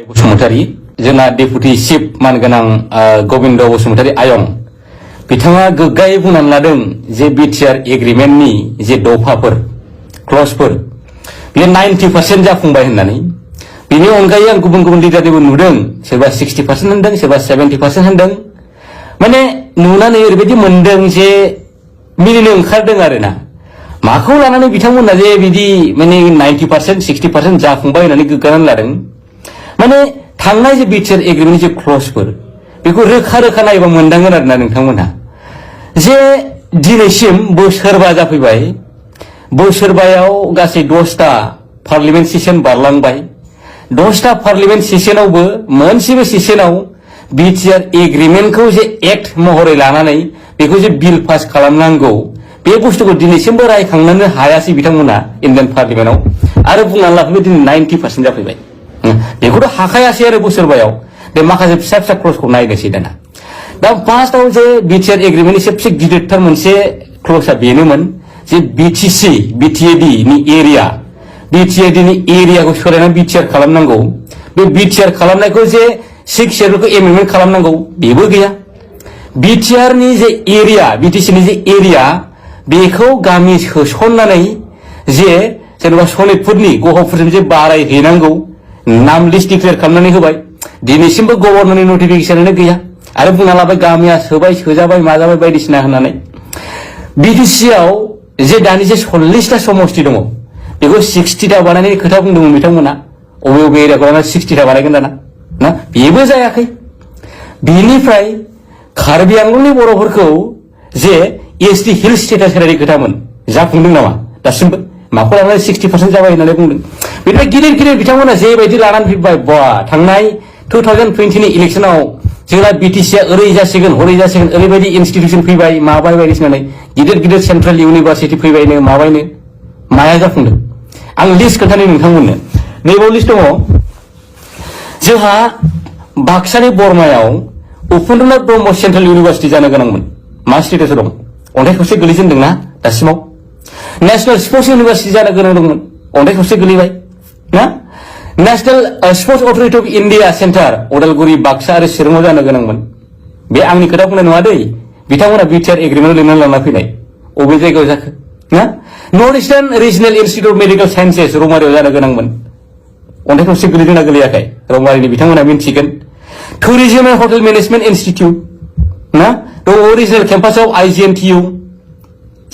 बसुमतारी जोंना deputy chief मानगोनां गोविंद बसुमतारी आयं बिथाङा गोग्गायै बुंनानै लादों जे बिटिआर एग्रिमेन्टनि जे दफाफोर क्लजफोर बेयो 90% जाफुंबाय होननानै बिनि अनगायै आं गुबुन गुबुन लिडारनिबो नुदों सोरबा 60% होनदों सोरबा 70% होनदों माने नुनानै ओरैबायदि मोनदों जे मिनिनो ओंखारदों आरोना माखौ लानानै बिथांमोना जे बिदि माने 90% 60% जाफुंबाय होननानै गोग्गानानै लादों माने थांनाय जे बिटिआर एग्रिमेन्टनि जे क्लजफोर बेखौ रोखा रोखा नायबा मोनदांगोन आरोना नोंथांमोनहा जे दिनैसिम बोसोरबा जाफैबाय बोसोरबायाव गासै 10टा पार्लियामेन्ट सेसन बारलांबाय 10टा पार्लियामेन्ट सेसनावबो मोनसेबो सेसनाव बिटिआर एग्रिमेन्टखौ जे एक्ट महरै लानानै बेखौ जे बिल पास खालामनांगौ बे बुस्थुखौ दिनैसिमबो रायखांनो हायासै बिथांमोना इन्डियान पार्लियामेन्टआव आरो बुंनानै लाफैबाय दिनै 90% जाफैबाय बेखौथ' हाखायासै आरो बोसोरबायाव बे माखासे फिसा फिसा क्लजखौ नायनोसै दाना दा फार्स्टआव जे बिटिआर एग्रिमेन्टनि सबसे गिदिरथार मोनसे क्लजआ बेनोमोन जे बिटिसि बिटिएडि नि एरिया बिटिएडि नि एरियाखौ सोलायनानै बिटिआर खालामनांगौ बे बिटिआर खालामनायखौ जे 6 शेड्युलखौ एमेन्डमेन्ट खालामनांगौ बेबो गैया बिटिआर नि जे एरिया बिटिसि नि जे एरिया बेखौ गामि सोसननानै जे जेनेबा सनितपुरनि गहपुरसिम जे बारायहैनांगौ नाम लिस्ट डिक्लेयार खालामनानै होबाय दिनैसिमबो गभर्नरनि नटिफिकेशनानो गैया आरो बुंना लाबाय गामिया सोजाबाय माजाबाय बायदिसिना होननानै बिटिसिआव जे दानि जे 40टा समष्टि दङ बेखौ 60टा बानायनायनि खोथा बुंदोंमोन बिथांमोना अबे अबे एरियाखौ लानानै 60टा बानायगोन दाना ना बेबो जायाखै बिनिफ्राय कार्बि आंलंनि बर'फोरखौ जे एसटि हिल स्टेटास होनायनि खोथामोन जाफुंदों नामा दासिमबो माखौ लानानै 60% जाबाय होननानै बुंदों बेनिफ्राय गिदिर गिदिर बिथांमोना जेबायदि लानानै फैबाय बा थांनाय 2020 नि इलेक्शनाव जोंना बिटिसिआ ओरै जासिगोन हरै जासिगोन ओरैबायदि इनस्टिट्यूशन फैबाय माबाय बायदिसिना गिदिर गिदिर सेन्ट्रेल इउनिभार्सिटि फैबायनो माबायनो माया जाफुंदों आं लिस्ट खोन्थानो नोंथांमोननो नैबाव लिस्ट दङ जोंहा बाक्सानि बरमायाव उपेन्द्रनाथ ब्रह्म सेन्ट्रेल इउनिभार्सिटि जानो गोनांमोन मा स्टेटासआव दं अन्थाइ थरसे गोलैजेनदोंना दासिमाव नेशनेल स्पर्ट्स इउनिभार्सिटि जानो गोनां दंमोन अन्थाइ थरसे गोलैबाय ना national sports authority of India centre Udalguri Baksa आरो चिराङाव जानो गोनांमोन बे आंनि खोथा बुंनाय नङा दै बिथांमोना बिटिआर एग्रिमेन्टआव लिरनानै लाना फैनाय अबे जायगायाव जाखो ना north eastern regional institute of medical sciences रौमारियाव जानो गोनांमोन अन्थाइ थरसे गोलैदोंना गोलैयाखै रौमारिनि बिथांमोना मिन्थिगोन tourism and hotel management institute ना दङ रिजनेल केम्पासआव आइजिएनटिइउ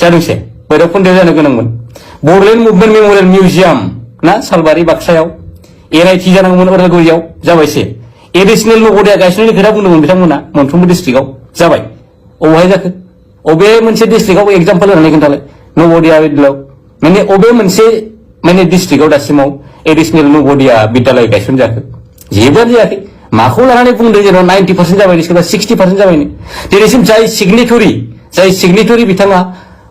जादोंसे भैरबखुन्दआव जानो गोनांमोन बड'लेण्ड मुभमेन्ट मेमरियेल मिउजियाम ना सालबारि बाक्सायाव एनआइटि जानांगौमोन उदालगुरियाव जाबायसे एडिशनेल नवोदया गायसननायनि खोथा बुंदोंमोन बिथांमोना मोनफ्रोमबो डिस्ट्रिक्टआव जाबाय अबेहाय जाखो अबे मोनसे डिस्ट्रिक्टआव एग्जाम्पल होनानै खोन्थालाय नवोदया विद्यालय माने अबे मोनसे माने डिस्ट्रिक्टआव दासिमाव एडिशनेल नवोदया विद्यालय गायसन जाखो जेबोआनो जायाखै माखौ लानानै बुंदों जेन' 90% जाबाय सोरबा 60% जाबायनो दिनैसिम जाय सिगनेटरि बिथाङा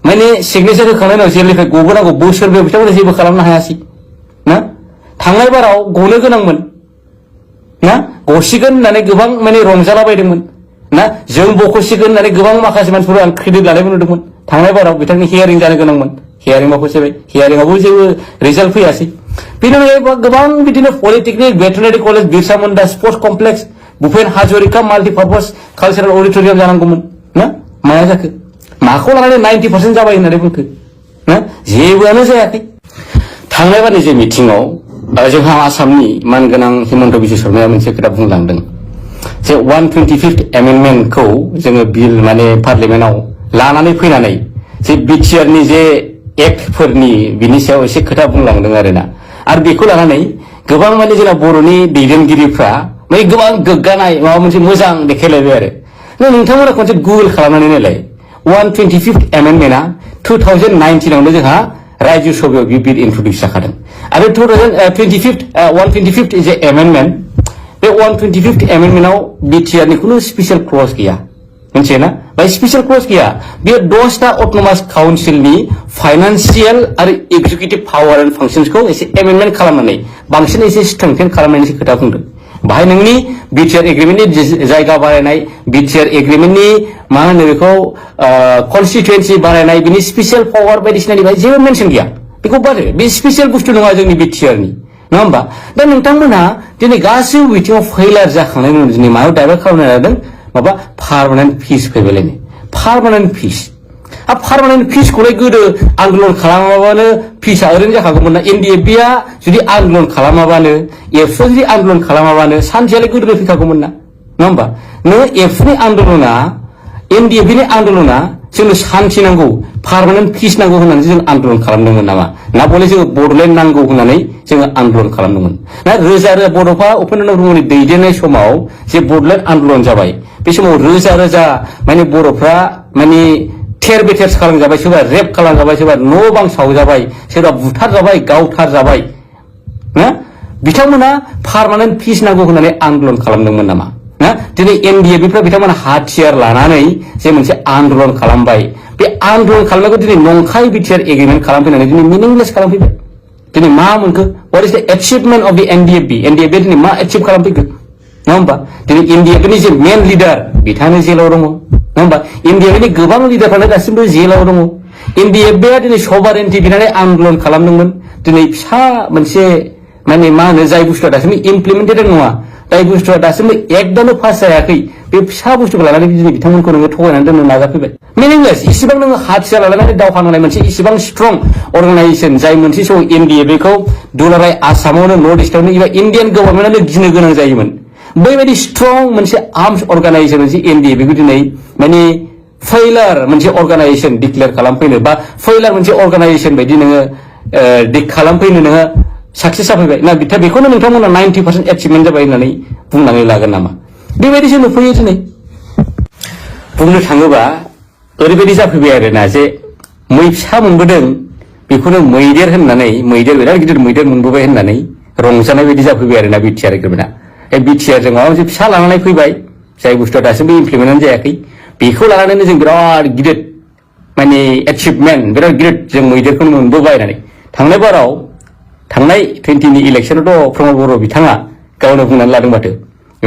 माने सिगनेचार होखांनायनि उनाव जेलनिफ्राय गबोनांगौ बोसोरबायाव बिथांमोना जेबो खालामनो हायासै ना थांनाय बाराव गनो गोनांमोन ना गसिगोन होननानै गोबां माने रंजालाबायदोंमोन ना जों बख'सिगोन होननानै गोबां माखासे मानसिफोरा आं क्रेडिट लानायबो नुदोंमोन थांनाय बाराव बिथांनि हियारिं जानो गोनांमोन हियारिंआव फैसाबाय हियारिंआवबो जेबो रिजाल्ट फैयासै बेनि अनगायैबो गोबां बिदिनो polytechnic veterinary college Birsa Munda sports complex Bhupen Hazarika multipurpose cultural auditorium जानांगौमोन ना माया जाखो माखौ लानानै 90% जाबाय होननानै बुंखो ना जेबोआनो जायाखै थांनाय बारनि जे मिटिंआव जोंहा आसामनि मानगोनां हिमन्त बिश्व शर्माया मोनसे खोथा बुंलांदों जे 125th एमेन्डमेन्टखौ जोङो बिल माने पार्लियामेन्टआव लानानै फैनानै जे बिटिआर नि जे एक्टफोरनि बिनि सायाव एसे खोथा बुंलांदों आरोना आरो बेखौ लानानै गोबां माने जोंना बर'नि दैदेनगिरिफ्रा माने गोबां गोग्गानाय माबा मोनसे मोजां देखायलायबाय आरो नोंथांमोना खनसे गुगोल खालामनानै नायलाय 125th एमेन्डमेन्टआ 2019 आवनो जोंहा राज्य सभायाव बे बिल इन्ट्रडिउस जाखादों आरो 125th जे एमेन्डमेन्ट बे 125th एमेन्डमेन्टआव बिटिआर नि खुनु स्पेशल क्लज गैया मिथियोना बाय स्पेशल क्लज गैया बे 10टा अट'नमास काउन्सिलनि फाइनान्सियेल आरो एक्जिकिउटिभ पावार एन्ड फांसन्सखौ एसे एमेन्डमेन्ट खालामनानै बांसिन एसे स्ट्रेंथेन खालामनायनि खोथा बुंदों बाहाय नोंनि बिटिआर एग्रिमेन्टनि जायगा बारायनाय बिटिआर एग्रिमेन्टनि मा होनो बेखौ कन्स्टिटुएन्सि बारायनाय बिनि स्पेशल पावार बायदिसिनानि बाय जेबो मेनसन गैया बेखौ बारे बे स्पेशल बुस्थु नङा जोंनि बिटिआर नि नङा होमबा दा नोंथांमोनहा दिनै गासैबो बिथिङाव फेलार जाखांनायनि उनाव दिनै मायाव डाइभार्ट खालामनो लादों माबा पार्मानेन्ट फिस फैबायलायनो पार्मानेन्ट फिस पार्मानेन्ट फिसखौलाय गोदो आन्दलन खालामाबानो फिसा ओरैनो जाखागौमोन ना एनडिएफबिआ जुदि आन्दलन खालामाबानो एबसुआ जुदि आन्दलन खालामाबानो सानसेयालाय गोदोनो फैखागौमोन ना नङा होमबा नोङो एबसुनि आन्दलना एनडिएफबिनि आन्दलना जोंनो शान्ति नांगौ पार्मानेन्ट फिस नांगौ होननानै जों आन्दलन खालामदोंमोन नामा ना बले जोङो बड'लेण्ड नांगौ होननानै जोङो आन्दलन खालामदोंमोन ना रोजा रोजा बड'फा उपेन्द्र नाथ ब्रह्मनि दैदेननाय समाव जे बड'लेण्ड आन्दलन जाबाय बे समाव रोजा रोजा माने बर'फ्रा माने थेर बेथेर खालामजाबाय सोरबा रेप खालामजाबाय सोरबा न' बां सावजाबाय सोरबा बुथारजाबाय गावथारजाबाय ना बिथांमोना पार्मानेन्ट फिस नांगौ होननानै आन्दलन खालामदोंमोन नामा ना दिनै एनडिएफबिफ्रा बिथांमोना हाथियार लानानै जे मोनसे आन्दलन खालामबाय बे आन्दलन खालामनायखौ दिनै नंखाय बिटिआर एग्रिमेन्ट खालामफैनानै दिनै मिनिंलेस खालामफैबाय दिनै मा मोनखो व्हाट इज द एचिभमेन्ट अफ द एनडिएफबि दिनै मा एचिभ खालामफैखो नङा होमबा दिनै एनडिएफबिनि जे मेन लिडार बिथाङानो जेलाव दङ नङा होमबा एनडिएफबिनि गोबां लिडारफ्रानो दासिमबो जेलाव दङ एनडिएफबिआ दिनै सभारेन्टि बिनानै आन्दलन खालामदोंमोन दिनै फिसा मोनसे माने मा होनो जाय बुस्थुआ दासिमबो इमप्लिमेन्टेड नङा जाय बुस्थुआ दासिमबो एकदमबो पास जायाखै बे फिसा बुस्थुखौ लानानै दिनै बिथांमोनखौ नोङो थगायनानै दोननो नाजाफैबाय मिनिंलेस इसिबां नोङो हाथियार लानानै दावहा नांनाय मोनसे इसिबां स्ट्रं अर्गानाइजेसन जाय मोनसे समाव एनडिएफबिखौ दुलाराय आसामावनो नर्थ इस्टआवनो एबा इन्डियान गभर्नमेन्टआनो गिनो गोनां जायोमोन बैबायदि स्ट्रं मोनसे आर्मस अर्गानाइजेसन मोनसे एनडिएफबिखौ दिनै माने फेलार मोनसे अर्गानाइजेसन डिक्लेयार खालामफैनो बा फेलार मोनसे अर्गानाइजेसन बायदि नोङो खालामफैनो नोङो साक्सेस जाफैबाय ना बेखौनो नोंथांमोना 90% एचिभमेन्ट जाबाय होननानै बुंनानै लागोन नामा बेबायदिसो नुफैयो दिनै बुंनो थाङोबा ओरैबायदि जाफैबाय आरोना जे मै फिसा मोनबोदों बेखौनो मैदेर होननानै मैदेर बिराद गिदिर मैदेर मोनबोबाय होननानै रंजानाय बायदि जाफैबाय आरोना बिटिआर एग्रिमेन्टआ बिटिआरजों माबा मोनसे फिसा लानानै फैबाय जाय बुस्थुआ दासिमबो इमप्लिमेन्टआनो जायाखै बेखौ लानानैनो जों बिराद गिदिर माने एचिभमेन्ट बिराद गिदिर जों मैदेरखौनो मोनबोबाय होननानै थांनाय बाराव थांनाय 20नि इलेक्सनावथ' प्रमद बर' बिथाङा गावनो बुंनानै लादों माथो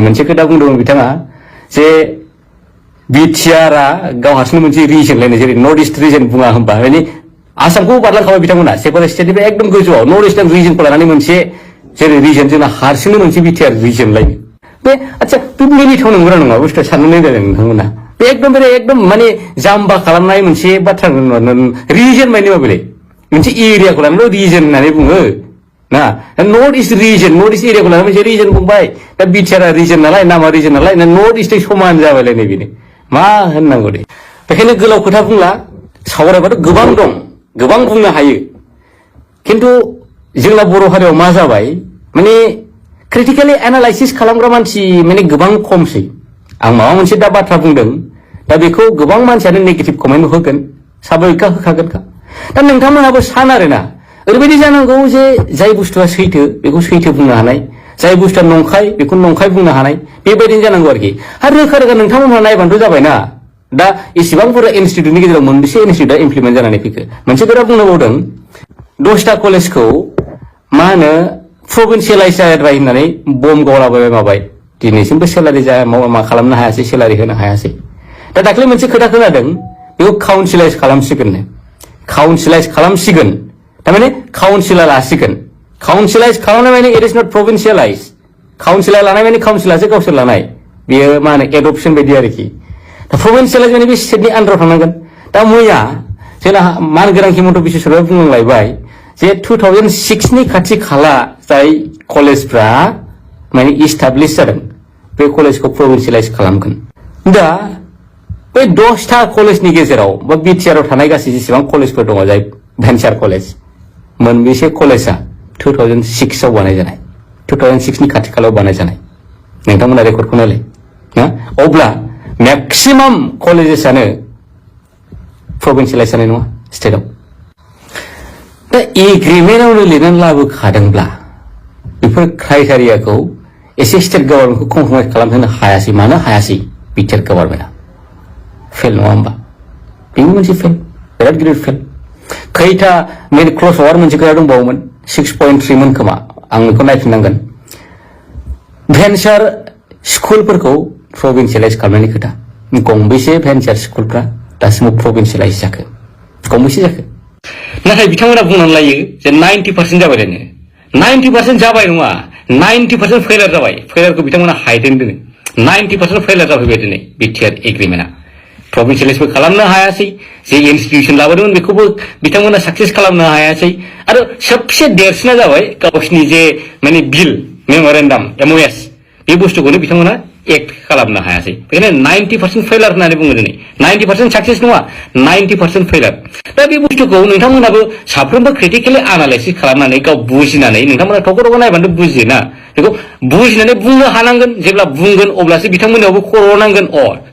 मोनसे खोथा बुंदोंमोन बिथाङा जे बिटिआरआ गाव हारसिंनो मोनसे रिजन लायनो जेरै नर्थ इस्ट रिजन बुङा होमबा माने आसामखौ बारलांखाबाय बिथांमोना सेपारेट स्टेटनिफ्राय एकदम गोजौआव नर्थ इस्टार्न रिजनखौ लानानै मोनसे जेरै रिजन जोंना हारसिंनो मोनसे बिटिआर रिजन लायनो बे आচ্ছা बे मिनिथाव नंगौना नङा बुस्थुआ साननानै नायदों नोंथांमोना बे एकदम माने जाम्बा खालामनाय मोनसे बाथ्रा रिजन माने मा बेलाय मोनसे एरियाखौ लानानै रिजन होननानै बुङो ना north east region north east एरियाखौ लानानै मोनसे रिजन बुंबाय दा बिटिआरआ रिजन नालाय नामा रिजन नालाय नर्थ इस्टै समान जाबायलाय नै बेनो मा होननांगौ दे बेखायनो गोलाव खोथा बुंला सावरायबाथ' गोबां दं गोबां बुंनो हायो खिन्थु जोंना बर' हारियाव मा जाबाय माने क्रिटिकेलि एनालाइसिस खालामग्रा मानसि माने गोबां खमसै आं माबा मोनसे दा बाथ्रा बुंदों दा बेखौ गोबां मानसियानो नेगेटिभ कमेन्ट होगोन साबायखा होखागोनखा दा नोंथांमोनाबो सान आरोना ओरैबायदि जानांगौ जे जाय बुस्थुआ सैथो बेखौ सैथो बुंनो हानाय जाय बुस्थुआ नंखाय बेखौ नंखाय बुंनो हानाय बेबायदिनो जानांगौ आरोखि आरो रोखा रोखा नोंथांमोनहा नायबानोथ' जाबायना दा इसेबां बुरजा इनस्टिट्युटनि गेजेराव मोनबेसे इनस्टिट्युटआ इमप्लिमेन्ट जानानै फैखो मोनसे खोथा बुंनो बावदों 10टा कलेजखौ मा होनो प्रभिन्सियेलाइज जाबाय होननानै बम गावलाबाय माबाय दिनैसिमबो सेलारि मा खालामनो हायासै सेलारि होनो हायासै दा दाख्लै मोनसे खोथा खोनादों बेखौ काउन्सिलाइज खालामसिगोन थारमाने काउन्सिला लासिगोन काउन्सिलाइज खालामनाय माने इट इज नट प्रभिन्सियेलाइज काउन्सिला लानाय माने काउन्सिलासो गावसोर लानाय बेयो मा होनो एडप्शन बायदि आरोखि दा प्रभिन्सियेलाइज माने बे स्टेटनि आन्दाराव थांनांगोन दा मैया जोंना मानगोनां हिमन्त बिश्व शर्माया बुंलांलायबाय जे 2006नि खाथि खाला जाय कलेजफ्रा माने इस्टाब्लिश जादों बे कलेजखौ प्रभिन्सियेलाइज खालामगोन दा बे 10टा कलेजनि गेजेराव बा बिटिआरआव थानाय गासै जेसेबां कलेजफोर दङ जाय भेन्सार कलेज मोनबेसे कलेजआ 2006आव बानायजानाय 2006नि खाथि खालायाव बानायजानाय नोंथांमोना रेकर्डखौ नायलाय ना अब्ला मेक्सिमाम कलेजेसआनो प्रभिन्सियेलाइज जानाय नङा स्टेटआव दा एग्रिमेन्टआवनो लिरनानै लाबोखादोंब्ला बेफोर क्राइटेरियाखौ एसे स्टेट गभर्नमेन्टखौ कमप्रमाइज खालामहोनो हायासै मानो हायासै बिटिआर गभर्नमेन्टआ फेल नङा होमबा बेबो मोनसे फेल बिराद गिदिर फेल खैथा मेन क्ल'जआव आरो मोनसे खोथा दंबावोमोन 6.3 मोन खोमा आं बेखौ नायफिननांगोन भेन्सार स्कुलफोरखौ प्रभिन्सियेलाइज खालामनायनि खोथा गंबेसे भेन्सार स्कुलफ्रा दासिमबो प्रभिन्सियेलाइज जाखो गंबेसे जाखो नाथाय बिथांमोना बुंनानै लायो जे 90% जाबायलायनो 90% जाबाय नङा 90% फेलार जाबाय फेलारखौ बिथांमोना हाइदेन दोनो 90% फेलार जाफैबाय दिनै बिटिआर एग्रिमेन्टआ प्रभिन्सियेलाइजबो खालामनो हायासै जे इनस्टिटिउसन लाबोदोंमोन बेखौबो बिथांमोना साक्सेस खालामनो हायासै आरो सबसे देरसिना जाबाय गावसिनि जे माने बिल मेमोरेन्डाम एमओएस बे बुस्थुखौनो बिथांमोना एक्ट खालामनो हायासै बेखायनो 90% फेलार होननानै बुङो दिनै 90% साक्सेस नङा 90% फेलार दा बे बुस्थुखौ नोंथांमोनाबो साफ्रोमबो क्रिटिकेलि एनालाइसिस खालामनानै गाव बुजिनानै नोंथांमोना थख' थख' नायबानो बुजियोना बेखौ बुजिनानै बुंनो हानांगोन जेब्ला बुंगोन अब्लासो बिथांमोनावबो खर'आव नांगोन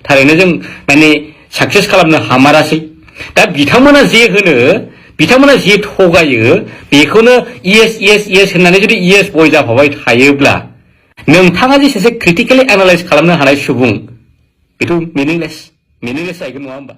थारैनो जों माने साक्सेस खालामनो हामारासै दा बिथांमोना जे होनो बिथांमोना जे थगायो बेखौनो इएस होननानै जुदि इएस बय जाफाबाय थायोब्ला नोंथाङा जे सासे क्रिटिकेलि एनालाइज खालामनो हानाय सुबुं बेथ' मिनिंलेस जाहैगोन नङा होमबा